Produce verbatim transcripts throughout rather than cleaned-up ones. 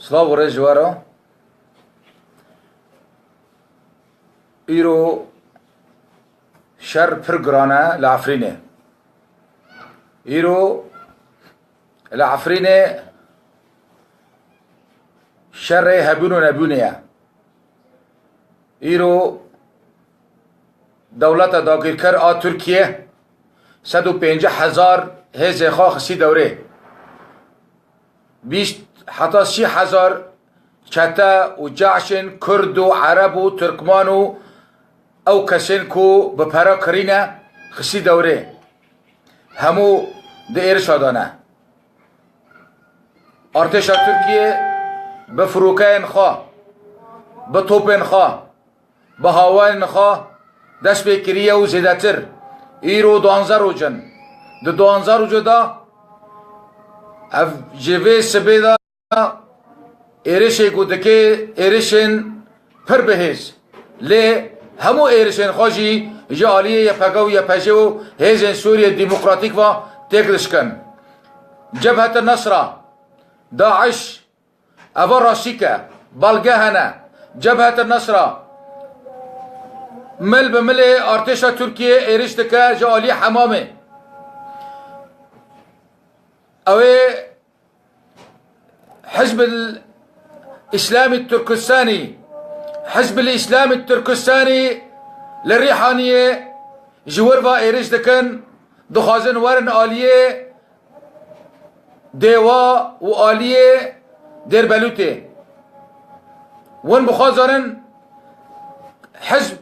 Silav û rêz ji we re. Îro şer pir giran e li Efrînê. Îro li Efrînê şerê hebûn û nebûnê ye. Îro dewleta dagirker a Tirkiye sed û pêncî hezar hêzê xwe xistî dewrê. Bîst heta sî hezar çete û ceşên Kurd û Ereb û Tirkman û ew kesên ku bi pere kirîne xistî dewrê. Hemû di êrişa de ne. Artêşa Tirkiye bi firokeyên xwe, bi topên xwe, bi hawayên xwe dest pê kiriye û zêdetir. Îro duwanzeh roj in. Di duwanzeh rojê de ev ji vê sibê de êrişê ku dike êrişên pir bihêz. Lê hemû êrişên xwe jî ji aliyê Y P G û Y P J û hêzên Sûriyê Demokratîk ve têk dişkin. Cebhet Nesra, DAIŞ, eva rastîk e, belge hene. Cebhet Nesra mil bi milê artêşa Tirkiye êriş dike ji aliyê Hemamê. Ew ê Hizbil Îslamî Tirkistanî, Hizbil Îslamî Tirkistanî li Rîhaniyê ji wir ve êriş dikin, dixwazin werin aliyê Dêwa û aliyê Dêrbelûtê. Win bi xwe zanin Hizb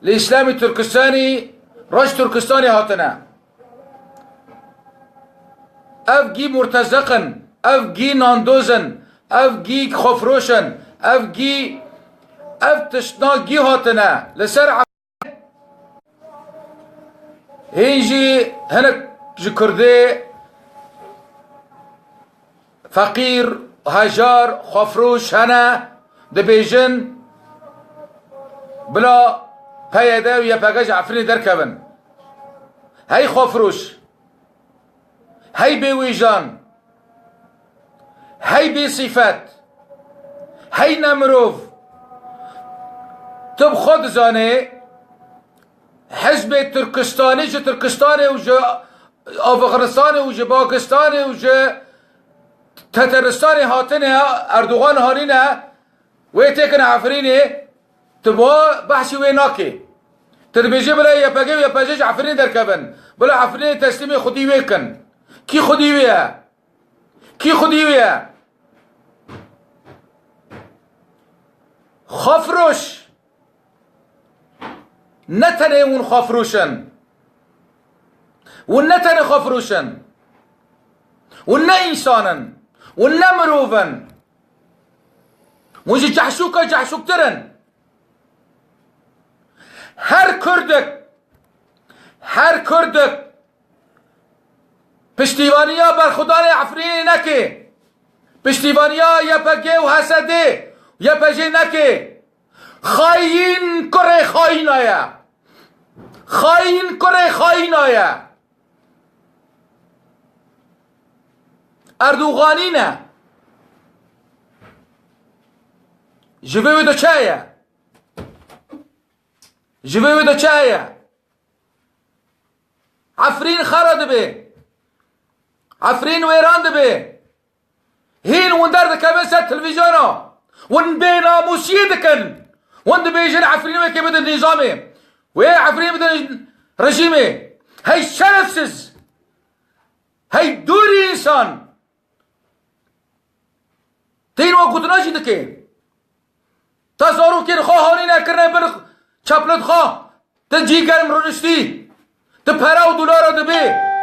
li Îslamî Tirkistanî, Roj Tirkistanê hatine. Ev gî murtezeq in, ev gî nandoz in, ev gî xwefiroş in, ev gî, ev tiştna gî hatine li ser. Hîn jî hinek ji Kurdê feqîr, hejar, xwefiroş hene, dibêjin, bila P Y D û Y P G ji Efrînê derkevin. Hey xwefiroş, hey bêwîjan, hey bêsîfet, hey nemirov, tu bi xwe dizanê, Hizbê Tirkistanî ji Tirkistanê û ji Afxistanê û ji Pakistanê û ji Tetaristanê hatine, Erdogan hanîne, wê têkine Efrînê, tu bo behsî wê nakê. Tu dibêjî bila Y P G û Y P J ji Efrînê derkevin. Bila Efrînê teslîmê xwedî wê kin. Kî xwedî wê ye? Kî xwedî wê ye? Xwefiroş. Ne tenê hûn xwefiroş in. Hûn ne tenê xwefiroş in. Hûn ne însan in. Hûn ne mirov in. Hûn ji cehşûka cehşûktir in. Her Kurdek, her Kurdek piştîvaniya berxwedanê Efrînê neke, piştîvaniya Y P G û H S D, Y P J neke, xayîn kurê xayîna ye. Xayîn kurê xayîna ye. Erdoganî ne. Ji vê wê de çi heye? Ji vê wê de çi heye? Efrîn xera dibe. Efrîn wêran dibe. Hîn hûn derdikevin ser televîzyona. Hûn bênamûsiyê dikin. Hûn dibêjin Efrîn wekê bidin nîzamê. Wê Efrîn bidin rejîmê. Hey şerefsiz. Hey dûrî însan. Tên we gotina jî dike. Te zarokên xwe hanîne kirine bin çeplet xwe. Ti cî germ rûniştî. Ti pere û dolara dibê.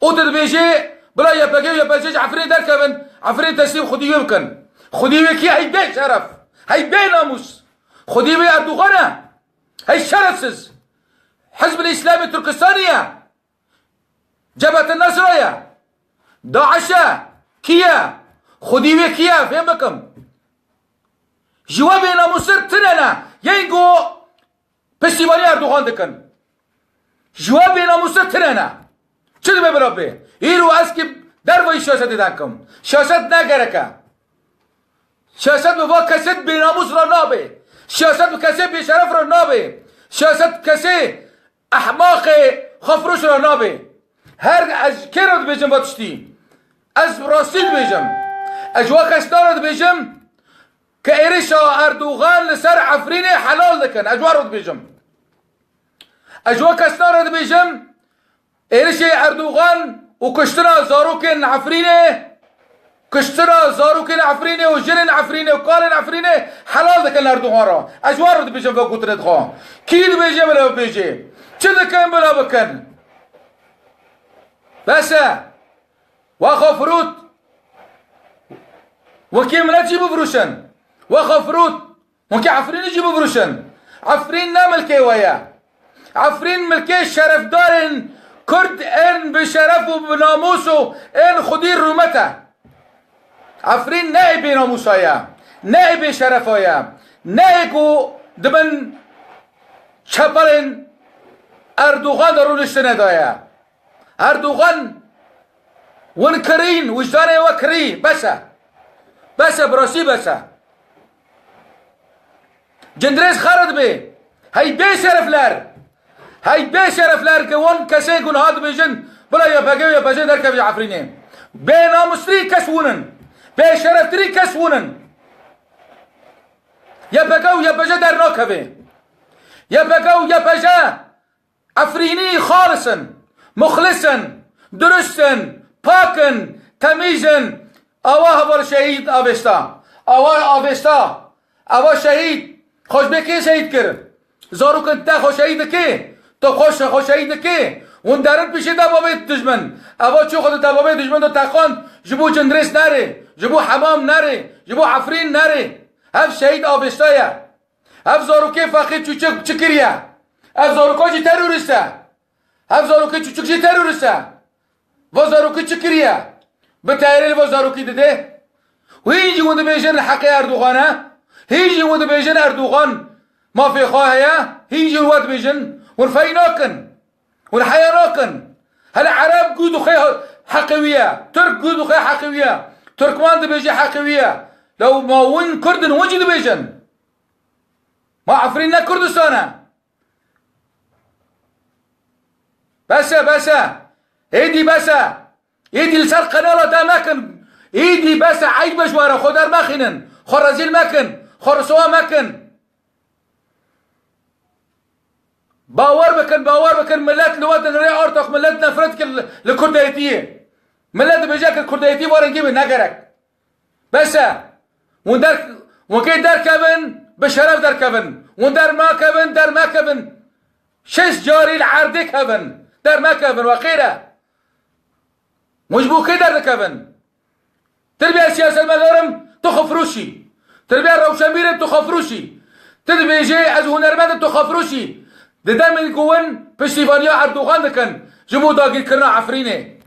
Û ti dibêjê, bila Y P G û Y P J ji Efrînê derkevin, Efrînê teslîm xwedî wê bikin. Xwedî wê kî hey bê şeref, hey bê namûs. Xwedî wê Erdogan e. Hey şerefsiz. Hizb el-Îslamê Tirkistanê ye. Cebhet el-Nusra ye. DAIŞ e. Kî ye? Xwedî wê kî ye? Fêm bikim. Ji we bênamûstir tune ne. Yên ku piştîvanî Erdogan dikin. Ji we bênamûstir tune ne. Çi dibe bila bê? Îro ez kî Dervayî siyasetê derkim. Siyaset ne gerek e. Siyaset bi va kesê bênamûs re nabe. Siyaset bi kesê bêşeref re nabe. Siyaset bi kesê ehmaqê xwefiroş re nabe. Her ez kê re dibêjim va tiştî? Ez rastî dibêjim. Ez ji wa kesna re dibêjim ke êrişa Erdogan li ser Efrînê helal dikin. Ez ji wa re dibêjim. Ez ji wa kesna re dibêjim, êrişê Erdogan û kuştina zarokên Efrînê, kuştina zarokên Efrînê û jinên Efrînê û kalên Efrînê helal dikin Erdogan re. Ez ji wan re dibêjim vê gotinê dixwe. Kî dibêje bila bibêje? Çi dikin bila bikin? Bes e. Wa xwe firot. Wekî milet jî bifirûşin. Wa xwe firot. Hûn kê Efrînî jî bifirûşin. Efrîn ne milkê we ye. Efrîn milkê şerefdarên Kurd ên bi şeref û bi namûs û ên xwedî rûmet e. Efrîn ne ê bênamûsa ye, ne ê bêşerefa ye, ne ê ku di bin çepelên Erdogan de rûniştine de ye. Erdogan win kirîn, wijdanê we kirî, bes e. Bes e, bi rastî bes e. Cindirêz xera dibe. Hey bêşerefler. Hey bêşerefler ke wan kesên ku niha dibêjin, bila Y P G û Y P J derkeve ji Efrînê. Bênamûstirî kes win in. Bêşereftirî kes win in. Y P G û Y P J dernakeve. Y P G û Y P J Efrînî xalis in, muxlis in, durust in, pak in, temîz in. Awa heval şehîd avêsta. Awa avêsta. Awa şehîd. Xwe ji bê kê şehîd kir? Zarokên te xwe şehîd dike. Tu xwe şe-, xwe şehîd dike. Hûn derin pişê debabê dijmin. Eva çû xwe di debabê dijmin de texand. Ji bo Cindirês nerê. Ji bo Hemam nerê. Ji bo Efrîn nerê. Ev şehîd avêsta ye. Ev zarokê feqîr çûçik çi kiriye? Ev zaroka jî terorîst e. Ev zarokê çûçik jî terorîst e. Va zarokê çi kiriye? Bi teyarê li va zarokî dide. Û hîn jî hûn dibêjin li heqê Erdogan e. Hîn jî hûn dibêjin Erdogan mafê xwe heye. Hîn jî hûn we dibêjin. Hûn fey nakin. Hûn heya nakin. Hele Ereb gû dixwe heqê wî ye. Tirk gû dixwe heqê wî ye. Tirkman dibêje heqê wî ye. Lew ma win Kurd in, win jî dibêjin. Ma Efrîn ne Kurdistan e? Bes e, bes e. Êdî bes e. Êdî li ser qenala te mekin. Êdî bes e, eyb e ji we re. Xwe dermexînin. Xwe rezîl mekin. Xwe riswa mekin. Bawer bikin, bawer bikin, millet li we dinirê artax, millet nefret dike li, li Kurdayetiyê. Millet dibêje ke Kurdayetî va rengî be, ne gerek. Bes e. Hûn der-, hûn kê derkevin, bi şeref derkevin. Hûn dernakevin, dernakevin. Şeş carî li erdê kevin. Dernakevin, we xêr e. Hûn ji bo kê derdikevin? Tirbiya siyasetmedarim tu xwe firoşî. Tirbiya rewşenbîrim tu xwe firoşî. Tu dibêjê ez hunermend im tu xwe firoşî. Di demên ku win piştîvaniya Erdogan dikin ji bo dagîrkirina Efrînê.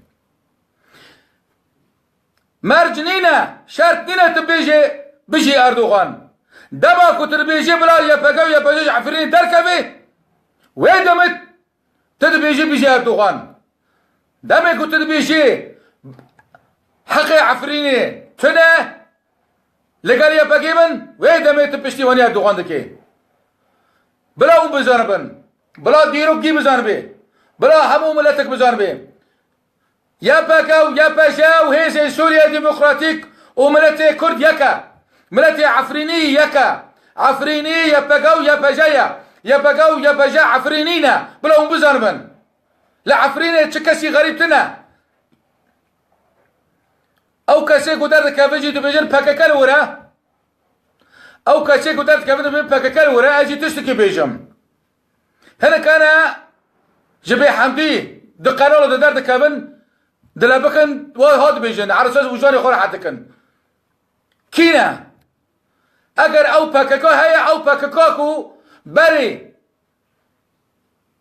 Merc nîne, şert nîne tu bêjê bijî Erdogan. Dema ku tu dibêjê bila Y P G û Y P J ji Efrînê derkeve, wê demê tu dibêjî bijî Erdogan. Demê ku tu dibêjî heqê Efrînê tune, li gel Y P G bin, wê demê tu piştîvanî Erdogan dikê. Bila hûn bizanibin. Bila dîrokî bizanibe. Bila hemû miletek bizanibe. Y P G û Y P J û Hêzên Sûriye Demokratîk û miletê Kurd yek e. Miletê Efrînî yek e. Efrînî Y P G û Y P J ye. Y P G û Y P J Efrînî ne. Bila hûn bizanibin. Li Efrînê çi kesî xerîb tune. Ew kesê ku derdikevin jî dibêjin P K K li wir e. Ew kesê ku derdikevin dibêjin P K K li wir e, ez jî tiştekî bêjim. Hinek hene ji bêhemdî di qenala de derdikevin, dile bikin, wa ha dibêjin, ersaz û janê xwe rehet dikin. Kî ne? Eger ew P K K heye, ew P K K ku berê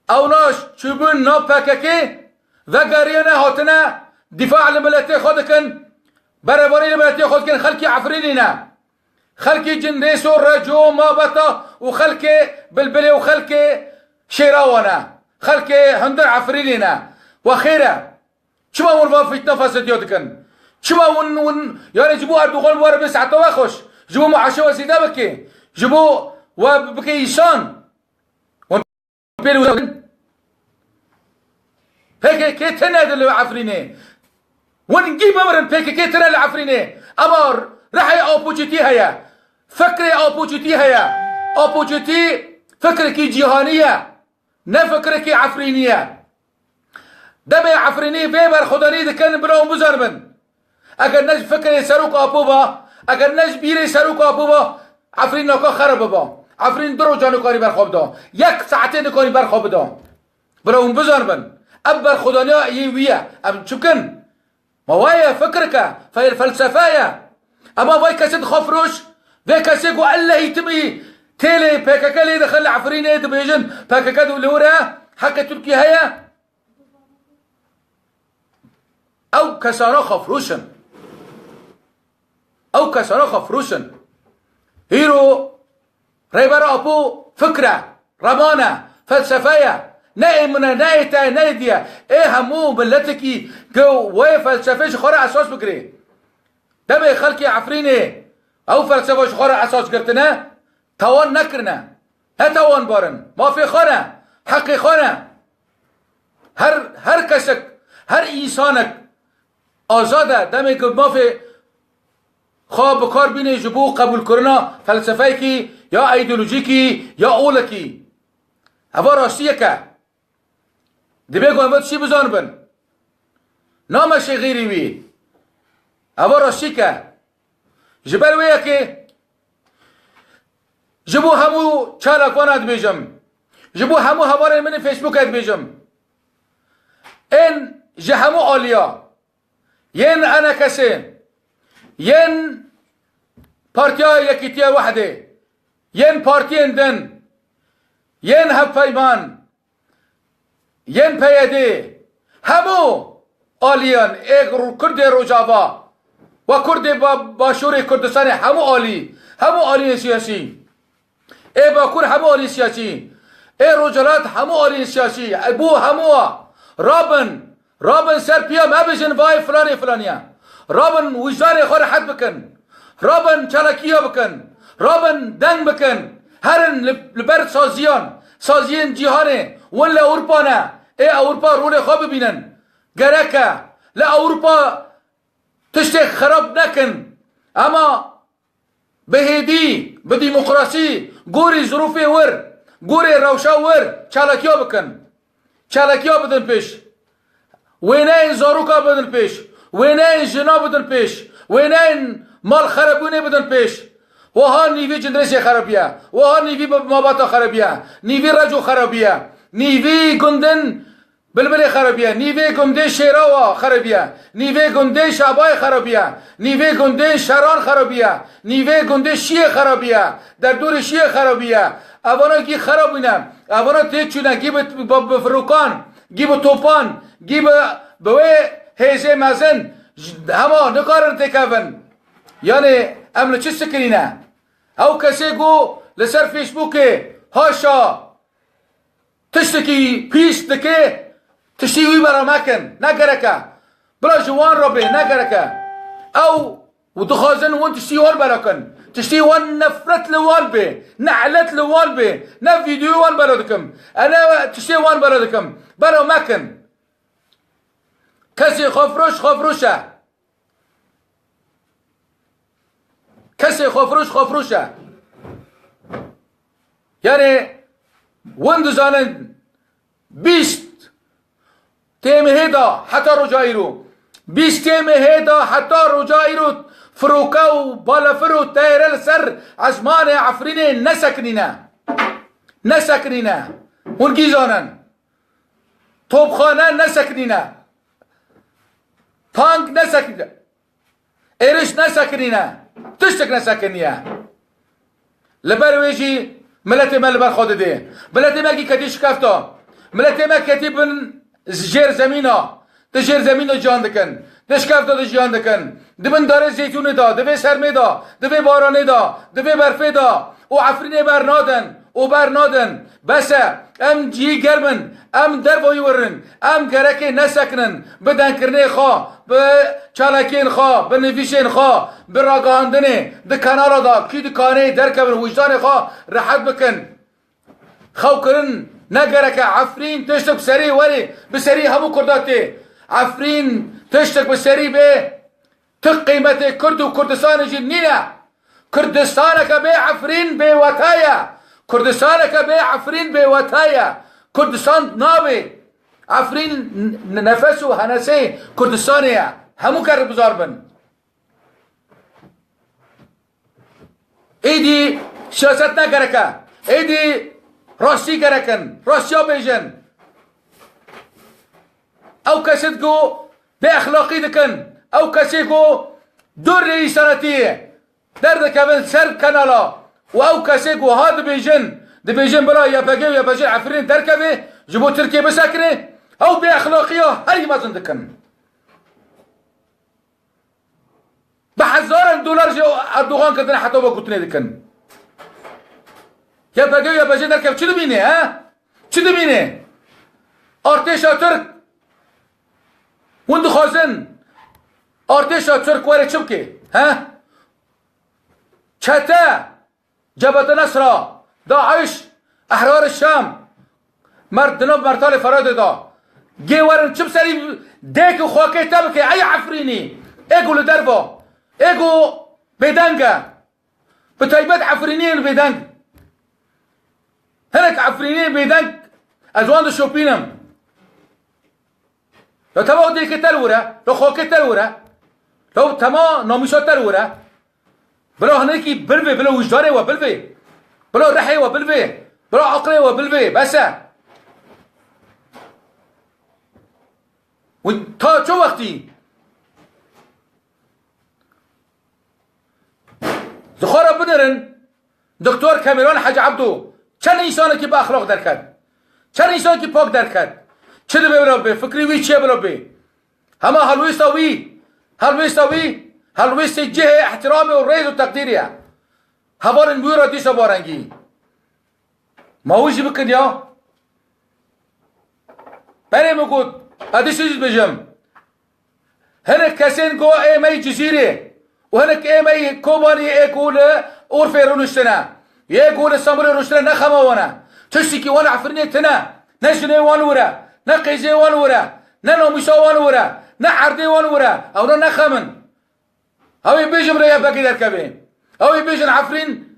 ewna çûbûn nav P K K, vegeriyene hatine dîfa li miletê xwe dikin, berevanî li miletê xwe dikin, xelkî Efrînî ne. Xelkê Cindêso, Reco, Mabeta û xelkê Bilbilê û xelkê Şêrawa ne. Xelkê hundir Efrînê ne. We xêr e. Çima hûn van fîtna fesediya dikin? Çima hûn, hûn, yani ji bo Erdogan were bê saeta we xweş? Ji bo muaşe we zêde bike? Ji bo we bike însan? Hûn pêl wî P K K tine di li Efrînê. Hûn gî bimirin, P K K tine li Efrînê. Ema rihê Apo Cûtî heye. Fikrê Apo Cûtî heye. Apo Cûtî fikrekî cîhanî ye. Ne fikrekî Efrînî ye. Demê Efrînî vê berxwedanî dikin, bila hûn bizanibin. Eger ne ji fikrê Serok Apo ba, eger ne ji bîrê Serok Apo ba, Efrîn naka xerab biba. Efrîn du roja nikarî ber xwe bida. Yek saetê nikarî ber xwe bida. Bila hûn bizanibin. Ev berxwedaniya yê wî ye. Em çi bikin? Ma wa ye, fikreke, fe-, felsefe ye. Ema vay kesê dixwe firoş, vê kesê ku ellehî timî têlê P K K lê dixin li Efrînê dibêjin, P K K li wir e, heqê Tirkî heye. Ew kesana xwe firoş in. Ew kesana xwe firoş in. Hîro Rêber Apo fikr e, reman e, felsefe ye. Ne ê min e, ne ê te ye, ne ê dî ye. Ê hemû miletekî ku wê felsefê ji xwe re esas bigirê. Demê xelkê Efrînê ew felsefa ji xwe re esas girtine, tawan nekirine. Ne tawanbar in. Mafê xwe ne. Heqê xwe ne. Her, her kesek, her însanek azad e, demê ku mafê xwe bi kar bînê ji bo qebûlkirina felsefeyekî ya îdeolojîkî ya olekî. Eva rastiyek e. Dibê ku em vê tiştî bizanibin. Nameşê xêrî wî. Eva rastîk e. Ji ber wê yekê ji bo hemû çalakvana dibêjim. Ji bo hemû hevalên min ê Facebookê dibêjim. Ên ji hemû aliya. Yên E N K S'ê, yên Partiya Yekîtiya Wehdê, yên partiyên din, yên hevpeyman, yên P Y D, hemû aliyan ê Kurdê Rojava we Kurdê ba-, Başûrê Kurdistanê hemû alî, hemû aliyên siyasî. Ê Bakur hemû alî siyasî. Ê Rojhilat hemû alî siyasî. Ê bo hemû a. Rabin. Rabin ser piya mebêjin vay filanê filaniye. Rabin wijdanê xwe rehet bikin. Rabin çalakiya bikin. Rabin deng bikin. Herin li, li ber saziyan. Saziyên cîhanê. Win li Ewropa ne. Ê Ewropa rolê xwe bibînin. Gerek e. Li Ewropa tiştê xerab nekin. Ema bi hêdî, bi demokrasî, gorî zirûfê wir, gorê rewşa wir çalakiya bikin. Çalakiya bidin pêş. Wêneyên zaroka bidin pêş. Wêneyên jina bidin pêş. Wêneyên mal xerabûnê bidin pêş. Wiha nîvî Cindirêsê xerabiye. Wiha nîvî Mabata xerabiye. Nîvî Reco xerabiye. Nîvî gundin Bilbilê xerabiye, nîvê gundê Şêrawa xerabiye, nîvê gundê Şabayê xerabiye, nîvê gundê Şeran xerabiye, nîvê gundê Şiyê xerabiye, derdorê Şiyê xerabiye. Evana gî xerabîne, evana tê çûne, gî bi, bi, bi firokan, gî bi topan, gî bi, bi wê hêzê mezin, j-, hema nikarin têkevin. Yanê em li çi sikirîne? Ew kesê ku li ser Facebookê, haşa, tiştekî pîs dike, tiştî wî bera mekin. Ne gerek e. Bila ji wan re bê, ne gerek e. Ew û dixwazin hûn tiştî wan bela kin. Tiştî wan nefret li wan bê. Nelet li wan bê. Ne vîdyoyê wan bela dikim. E ne tiştê wan bela dikim. Bela mekin. Kesê xwefiroş, xwefiroş e. Kesê xwefiroş, xwefiroş e. Yanê, win dizanin bîst têmihê da heta roja îro. Bîst têmihê da heta roja îro firoke û balefir û teyre li ser ezmanê Efrînê nesekinîne. Nesekinîne. Hûn gî zanin. Topxane nesekinîne. Tank nesekinîne. Êrîş nesekinîne. Tiştek nesekiniye. Li ber wê jî miletê me li ber xwe didê. Miletê me gî ketî şikefta. Miletê me ketî bin jêr zemîna. Di jêr zemîn de jiyan dikin. Di şikefta de jiyan dikin. Di bin darê zeytûnê de, di vê sermê de, di vê baranê de, di vê berfê de. Û Efrînê bernadin. Û bernadin. Bes e. Em cihî germ in, em dervoyî wir in, em gerekê nesekinin, bi dengkirinê xwe, bi çalakiyên xwe, bi nivîsên xwe, bi ragihandinê, di kanala de kî dikanê derkevin, wijdanê xwe rehet bikin. Xewkirin ne gerek e, Efrîn tiştek bi serî werê, bi serî hemû Kurda tê. Efrîn tiştek bi serî bê, Ti qîmetê Kurd û Kurdistanê jî nîne. Kurdistaneke bê Efrîn bêweta ye. Kurdistaneke bê Efrîn bêweta ye. Kurdistan nabê. Efrîn n-, nefes û henesê Kurdistanê ye. Hemû ker bizar bin. Êdî siyaset ne gerek e. Êdî rastî gerek in. Rastiya bêjin. Ew kesê ku bê exlaqî dikin. Ew kesê ku dûr lê însanetiyê derdikevin ser kanala û ew kesê ku ha dibêjin, dibêjin bila Y P G û Y P J Efrînê derkeve, ji bo Tirkiyê bisekine, ew bê exlaqiya herî mezin dikin. Bi hezaran dolar ji Erdogan kirine heta vegotinê dikin. Y P G û Y P J derkev çi dibîne, he? Çi dibîne? Artêşa Tirk, hûn dixwazin artêşa Tirk were çi bike, he? Çete, Cebhete Nesra, DAIŞ, Ehrar Şam, mer-, di nav mertalê Feratê de. Gê werin çi bi serî dêk û xakê te bike, ey Efrînî. Ê ku li derva. Ê ku bêdeng e. Bi taybet Efrîniyên bêdeng. Hinek Efrîniyên bêdeng ez wan dişopînim. Ya tema o dêkê te li wir e, ya xakê te li wir e, ya tema namûsa te li wir e. Bila hinekî bilvê, bila wijdanê we bilvê, bila rihê we bilvê, bila aqilê we bilvê, bes e. Û ta çi wextî? Ji xwe re binerin, Doktor Kemeran Hecî Ebdo çend însanekî bi exlaq derket? Çend însanekî pak derket? Çi dibe bila bê? Fikrî wî çi ye bila bê? Hema helwêsta wî, helwêsta wî, helwêstê cihê ihtiramê û rêz û teqdîrê ye. Hevalên wî re dîsa ba rengî. Ma wî jî bikin ya. Berê min got, ez diştê jî dibêjim. Hinek kesên ku ê me yê Cizîrê û hinek ê me yê Kobaniyê ê ku li Urfê rûniştine, yê ku li Stenbolê rûniştine ne xema wan e. Tiştekî wan Efrînê tine. Ne jinê wan wir e, ne qêzê wan wir e, ne namûsa wan wir e, ne erdê wan wir e. Ewna ne xem in. Ew ê bêjin bila Y P G derkeve. Ew ê bêjin Efrîn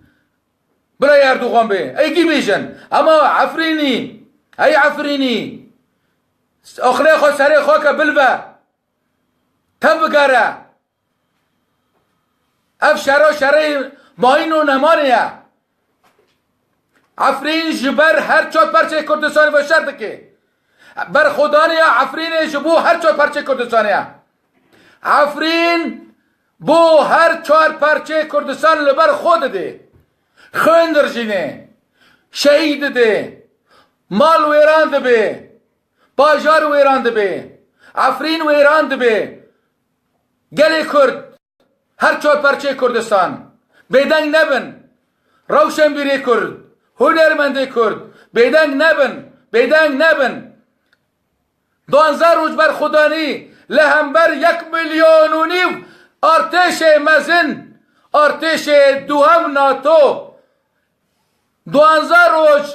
bila Erdogan bê. Ey kî bêjin? Ema Efrînî. Ey Efrînî. Aqilê xwe serê xwe ke bilve. Tev bigere. Ev şero şerê mayîn û nemanê ye. Efrîn ji ber her çar perçeyê Kurdistanê ve şer dike. Berxwedaniya Efrînê ji bo her çar perçeyê Kurdistanê ye. Efrîn bo her çar perçeyê Kurdistan li ber xwe dide. Xwên dirjîne. Şehîd dide. Mal wêran dibe. Bajar wêran dibe. Efrîn wêran dibe. Gelê Kurd, her çar perçeyê Kurdistan, bêdeng nebin. Rewşenbîrê Kurd, hunermendê Kurd, bêdeng nebin, bêdeng nebin. Duanzeh roj berxwedanî li hember yek milyon û nîv artêşê mezin, artêşê duhem NATO, Duanzeh roj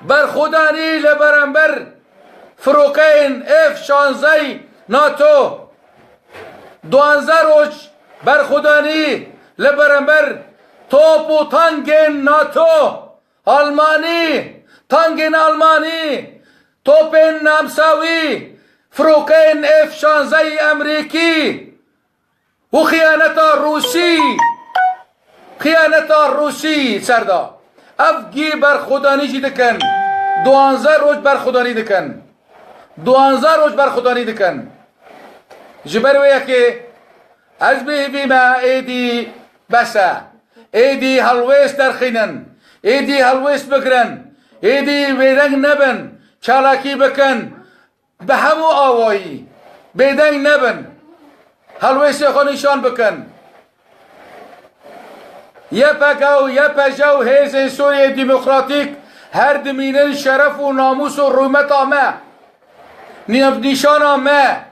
berxwedanî li beramber firokeyên F şanzeh NATO. Duanzeh roj berxwedanî li beramber top û tangên NATO. Almanî, tangên Almanî, topên namsawî, firokeyên F şanzeh Emerîkî. û xiyaneta Rûsî, xiyaneta Rûsî ser da. Ev gî berxwedanî jî dikin. Duanzeh roj berxwedanî dikin. Duanzeh roj berxwedanî dikin. Ji ber wê yekê ez bêhivî me êdî bes e. Êdî helwêst derxînin. Êdî helwêst bigirin. Êdî bêdeng nebin. Çalakî bikin. Bi hemû awayî bêdeng nebin, helwêstê xwe nîşan bikin. Y P G û Y P J û Hêzên Sûriyeyê Demokratîk Her dimînin şeref û namûs û rûmeta me, nîv-, nîşana me.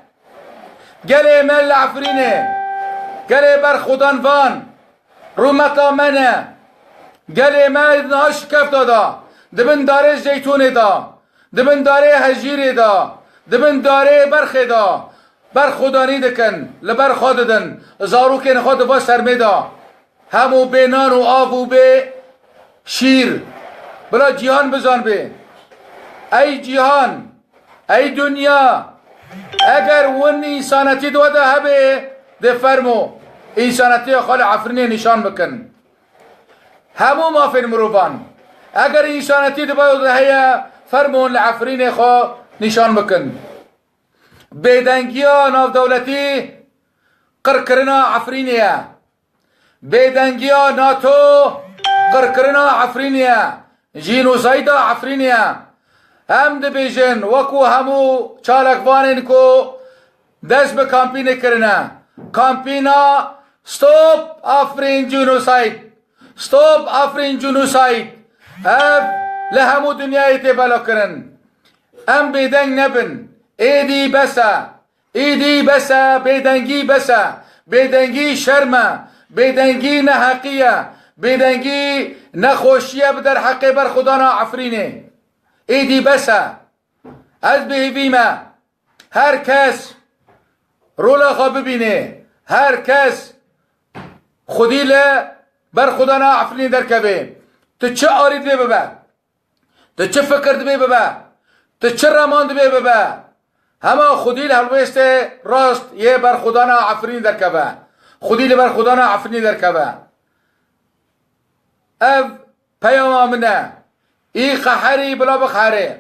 Gelê me li Efrînê, gelê berxwedan van, rûmeta me ne. Gelê me di niha şikefta de, di bin darê zeytûnê de, di bin darê hejîrê de, di bin darê berxê de berxwedanî dikin, li ber xwe didin, zarokên xwe di va sermê de. Hemû bê nan û av û bê şîr. Bila cîhan bizanbê. Ey cîhan, ey dinya, eger win însanetî di we de hebe, dê fermo însanetiya xwe li Efrînê nîşan bikin. Hemû mafên mirovan. Eger însanetî di we de heye, fermo li Efrînê xwe nîşan bikin. Bêdengiya navdewletî qirkirina Efrînê ye. Bêdengiya NATO qirkirina Efrînê ye. Jînosayda Efrînê ye. Em dibêjin, wekû hemû çalakvanên ku dest bi kampînê kirine. Kampîna Stop Afrin Genocide. Stop Afrin Genocide. Ev li hemû dinyayê tê belakirin. Em bêdeng nebin. Êdî bes e. Êdî bes e, bêdengî bes e. Bêdengî şerm e. Bêdengî neheqî ye. Bêdengî nexweşî ye bi derheqê berxwedana Efrînê. Êdî bes e. Ez bi hêvî me. Her kes rola xwe bibîne. Her kes xwedî li berxwedana Efrînê derkeve. Tu çi arî divê bibe? Tu çi fikir dibê bibe? Tu çi reman dibê bibe? Hema xwedî li helwêstê rast yê berxwedana Efrînê derkeve. Xwedî li berxwedana Efrînê derkeve. Ev peyama min e. Î qeherî bila bixerê.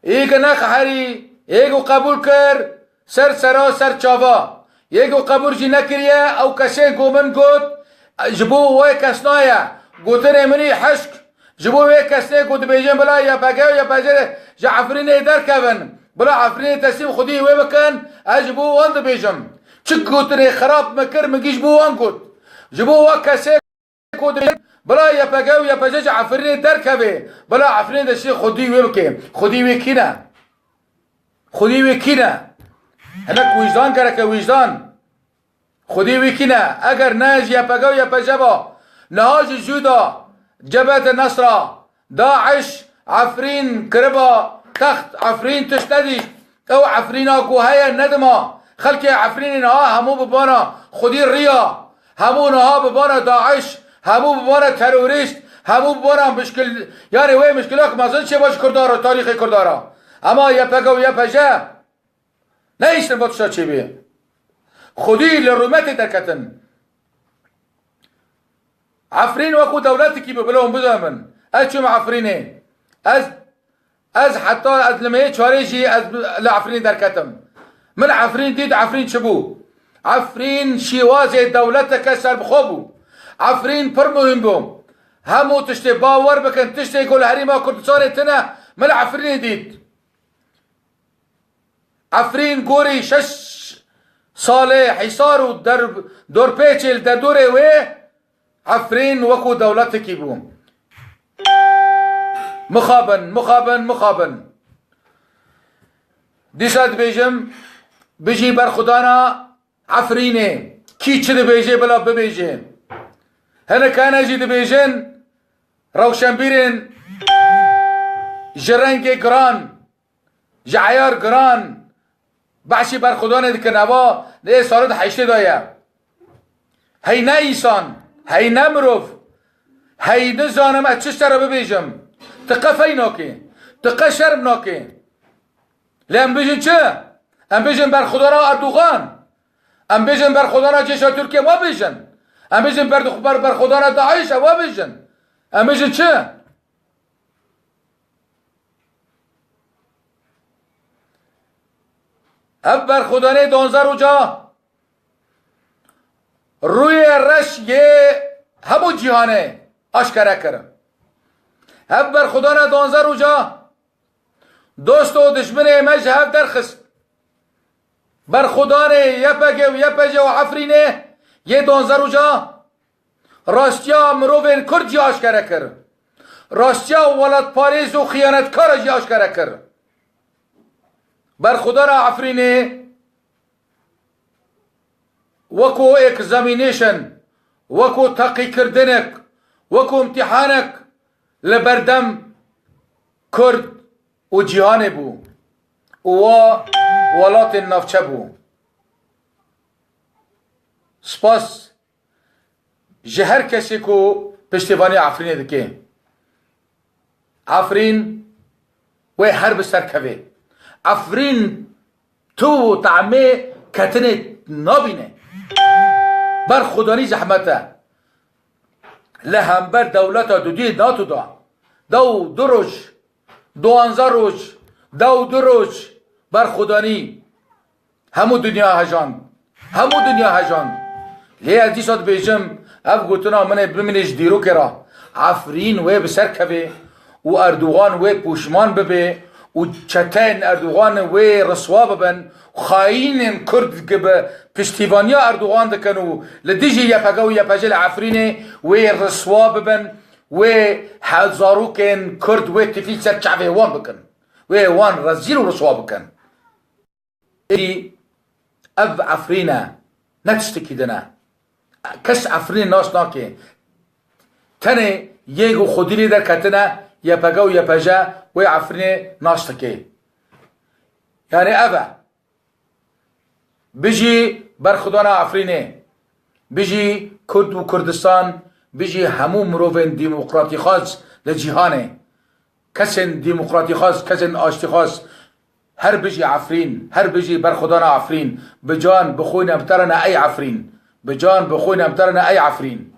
Î ki neqeherî, yê ku qebûl kir, ser sera ser çava. Yê ku qebûl jî nekiriye, ew kesê ku min got, ji bo wê kes naye. Gotinê min î hişk. Ji bo wê kesê ku dibêjin bila Y P G û Y P J ji Efrînê derkevin, bila Efrînê teslîm xwedî wê bikin, ez ji bo wan dibêjim. Çi gotinê xirab min kir, min gî ji bo wan got. Ji bo wê kesê ku dibêjin, bila Y P G û Y P J ji Efrînê derkeve, bila Efrînê de şî xwedî wê bike. Xwedî wê kî ne? Xwedî wê kî ne? Hinek wijdan gereke, wijdan. Xwedî wê kî ne? Eger ne ji Y P G û Y P J ba, niha ji jû da, Cebhete Nesra, DAIŞ, Efrîn kiriba text, Efrîn tişt nedî. Ew Efrîna ku heye nedima. Xelkê Efrînê niha hemû bi bana xwedî riya. Hemû niha bi bana DAIŞ, hemû bi bana terorîst, hemû bi bana mişkil, yani wê mişkilak mezin çêba ji Kurda re, tarîxê Kurda re. Ema Y P G û Y P J nehiştin va tişta çêbê. Xwedî li rûmetê derketin. Efrîn wekû dewletekî bû, bila hûn bizanin. Ez çûm Efrînê. Ez, ez heta ez li meyê çarê jî ez bi-, li Efrînê derketim. Min Efrîn dît, Efrîn çi bû? Efrîn şîwazê dewleteke serbixwe bû. Efrîn pir muhîm bû. Hemû tiştê bawer bikin, tiştê ku li Herêma Kurdistanê tine, min li Efrînê dît. Efrîn gorî şeş salê hîsar û der-, dorpêçê li derdorê wê, Efrîn wekû dewletekî bû. Mixabin, mixabin, mixabin. Dîsa dibêjim, bijî berxwedana Efrînê. Kî çi dibêje, bila bibêje. Hinek hene jî dibêjin, rewşenbîrên ji rengê giran, ji eyar giran behsî berxwedanê dikin. Eva li ê salê di heştê de ye. Hey ne însan, hey ne mirov, hey nizanim ez çi ji te re bibêjim. Tu qe fey nake, tu qe şerm nake. Lê em bêjin çi? Em bêjin berxwedana Erdogan. Em bêjin berxwedana cêşa Tirkiye, wa bêjin. Em bêjin berdu-, ber-, berxwedana DAIŞ, wa bêjin. Em bêjin çi? Ev berxwedanê duwazdeh roja rûyê reş yê hemû cîhanê aşkere kir. Ev berxwedana duwazdeh roja dost û dijminê me ji hev derxist. Berxwedanê Y P G û Y P J û Efrînê yê duwazdeh roja rastiya mirovên Kurd jî aşkere kir. rastiya welatparêz û xiyanetkara jî aşkere kir. Berxwedana Efrînê wekû examination, wekû teqîkirdinek, wekû îmtîhanek li berdem Kurd û cîhanê bû û wa welatên navçe bû. Spas ji her kesê ku piştîvanî Efrînê dike. Efrîn wê her bi ser kevê. Efrîn tu û tahmê ketinê nabîne. Berxwedanî zehmet e. Li hember dewleta dudiyê NATO da. Dew du roj, duwanza roj, dew du roj berxwedanî. Hemû dinya hejand. Hemû dinya hejand. Lê ez dîsa dibêjim, ev gotina min ê bimîne ji dîrokê re. Efrîn wê bi ser kevê û Erdogan wê pûşman bibe û çeteyên Erdogan wê riswa bibin. Xayînên Kurd gi bi piştîvaniya Erdogan dikin û li dijî Y P G û Y P J li Efrînê wê riswa bibin, wê he-, zarokên Kurd wê tifî ser çavê wan bikin. Wê wan rezîl û riswa bikin. Êdî ev Efrîn e, ne tiştekî din e. Kes Efrînê nas nake. Tenê yê ku xwedî lê derketine, Y P G û Y P J wê Efrînê nas dike. Yanî ev e. Bijî berxwedana Efrînê. Bijî Kurd û Kurdistan. Bijî hemû mirovên demokratîxwaz li cîhanê. Kesên demokratîxwaz, kesên aştîxwaz, her bijî Efrîn, her bijî berxwedana Efrîn, bi can, bi xwîn em te re ne ey Efrîn, bi can, bi xwîn em te re ne ey Efrîn.